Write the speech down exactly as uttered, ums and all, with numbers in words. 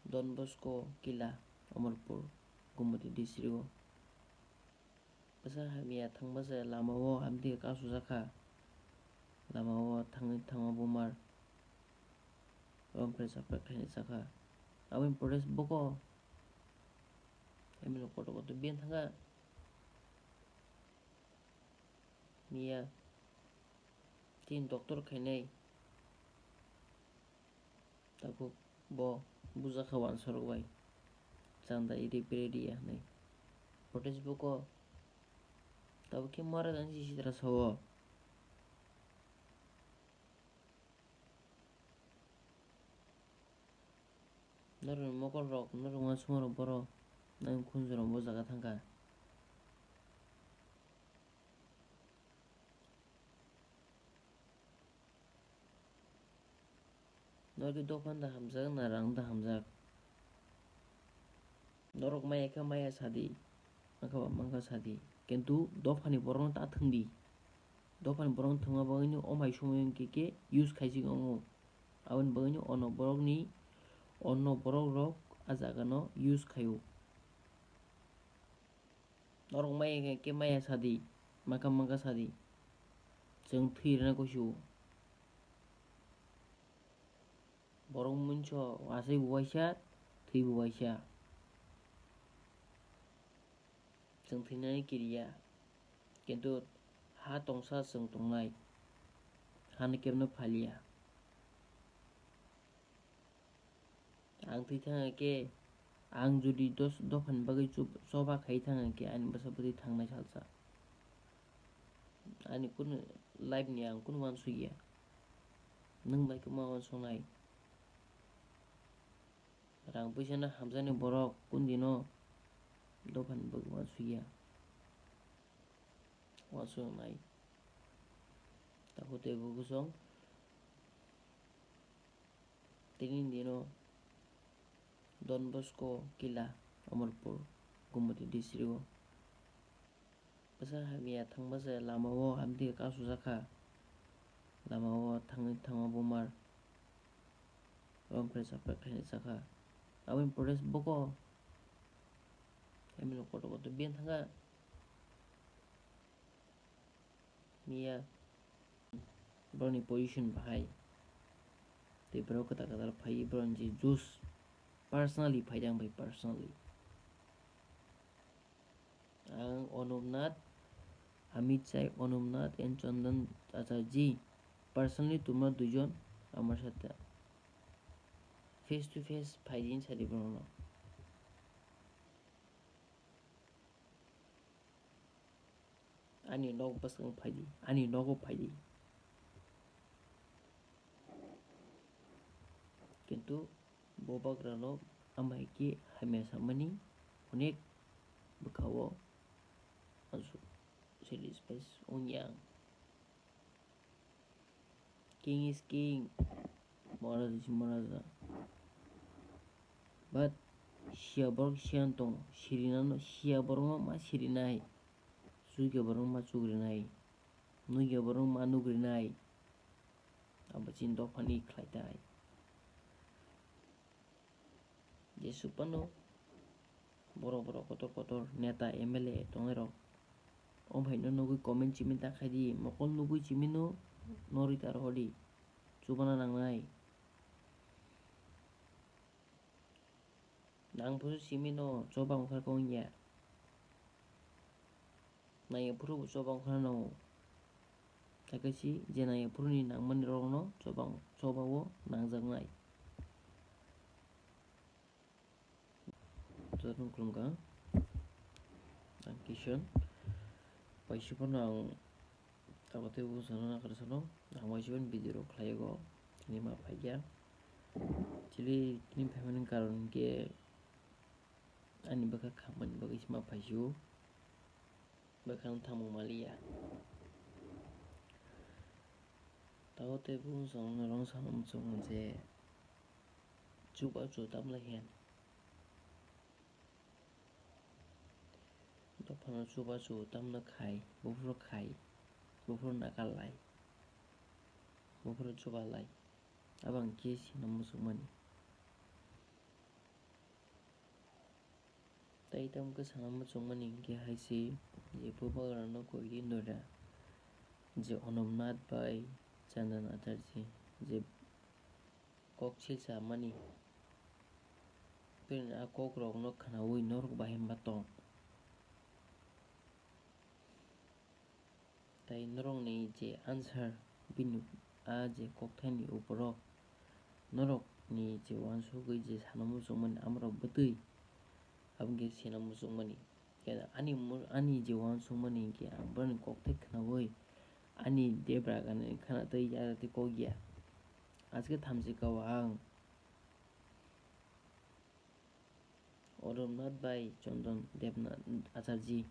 Don Bosco Kila, Amarpur, Gumoti district o. Bwsa hamya thangma se lama o hamdi kasu jakha. Lama o thangwi thangma bumar. Rom pre sapre khaini jakha. Aboni protest boko. Emilo koto koto ben thanga. Miya. Tin doctor khainai. Tabuk bo bujakha wansorok bai. Chanda iri piri riya hinwi. Protest boko. Tabuk khe mara jani si sitra sao. Norokni mokol rok, norok uansukma rok borok nang khunju rok bo jaga thangkha. Norokni dophani da hamjak na rang da hamjak? Norok maya khe maya sadi, mankha ba mankha sadi. Kintu dophani borokno ta thwngdi. Dophani borokno thwngma bagwino o mai somoi hwnkhe khe use khaising wngo. Aboni bagwino ono borokni, ono borok rok a jagano use khaio. Norok maya khe maya sadi, mankha mankha sadi. Chwng thwi rwna kusu. Borok munso aswk bo waisa, thwi bo waisa. Chwng thwinani kiriya. Kintu ha tongsa chwng tongnai. Hani kebno phaliya. Ang thwi thang khe, ang jodi dos dophani bagwi chup-, choba khai thang khe, ani bwsa bwtwi thangnai salsa. Ani kunu life ni ang kunu uansukya. Nwng bai khe ma uansuknai. Rang puisa no hamjaknai borok kundino dophani bagwi uansukya. Uansuknai. Tabuk tei bo kosong. Tini dino Don Bosco Kila, Amarpur, Gumoti district o. Bwsa hamya thangma se lama o hamdi kasu jakha. Lama o thangwi thangma bumar. Rom pre sapre khaini jakha. Aboni protest boko. Emilo koto koto ben thanga. Miya. Borokni position bahai. Tei borok kwtal kwtal phaiwi borokni je juice personally phaijak bai personally. Ang Onubnath, Amit Shai, Onubnath and Chandan Acharji personally tumra duijon amar sathe face to face phaidi sadi borokno. Ani nok bwskang phaidi, ani nogo phaidi. Kintu bo bagrano amai khe hamya samani onek bwkha-o satisfied wngya ang. King is king, Maharaja is Maharaja. But siya borok siyan tongo, sirinano siya borokno ma sirinai, chukya borokno ma chukrinai, nukya borokno ma nukrinai. Abo chini dophani khlai tai. Jesuk phano borok borok kotor kotor neta M L A tongnai rok. Om hai no nugwi comment chimi ta khai di, mokol nugwi chimi no norwi ta rohor di. Chubana nangnai. Nang phuru simi no choba wngkha khe wngya. Nangya phuru bo choba wngkha no. Hakhe si je nangya phuru ni nangmani rok no choba, choba o nangjaknai. Jotono khulumkha. Ang Kishon. Paisa phano ang abo tei bo sano nakar sano. Ang waisa phano video rok khlai o. Tini ma phaikha. Chili tini phaimani karon hinkhe ani bwkha khamani bagwi se ma phaisio. Bwkhano thamung maliya. Tabuk tei bumung chwng rong sano muchungo je chubachu tamlai khe. Dophano chubachu tamno khai, buphuru khai. buphuru nakar lai, buphuru chuba lai, abo ang khe sina muchungmani. Tei tamo khe sana muchungmani hinkhe hai se je bubagrano koi ri nora je Onamnath bai Chandan Acharya je kok silsa mani. Tei a kok rokno khnaui norok bahai ma tong. Tei norokni je answer bini a je kokthaini uporo norokni je uansugwi je sana muchungmani amorok bwtwi aboni khe sina muchungmani. Khe ani mu-, ani je uansukmani hinkhe ang borokni kokthai khnaui ani debra gana khna tei yara tei kok ya. Aswk thamchi kao ang Onamnath bai Chandan Debnath Acharya